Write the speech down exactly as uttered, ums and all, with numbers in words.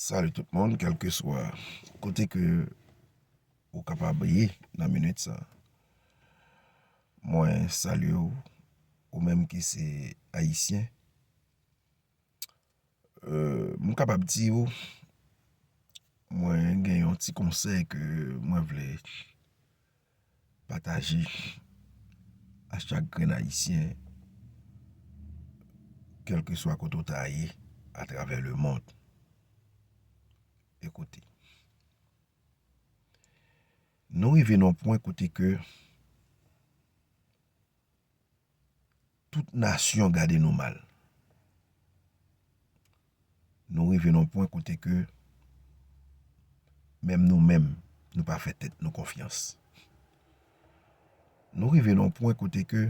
Salut tout moun, kèlkeswa kote ke ou kapab ye nan minit sa. Mwen salye w, ou menm ki se Ayisyen. Euh, m kapab di w, mwen gen yon ti konsèy ke mwen vle pataje a chak grenn Ayisyen, kèlkeswa kote w ta ye atravè lemonn. Ekoute. Nou rive nan yon pwen kote ke tout nasyon gade nou mal. Nou rive nan yon pwen kote ke menm nou menm, nou pa fè tèt nou konfyans. Nou rive nan yon pwen kote ke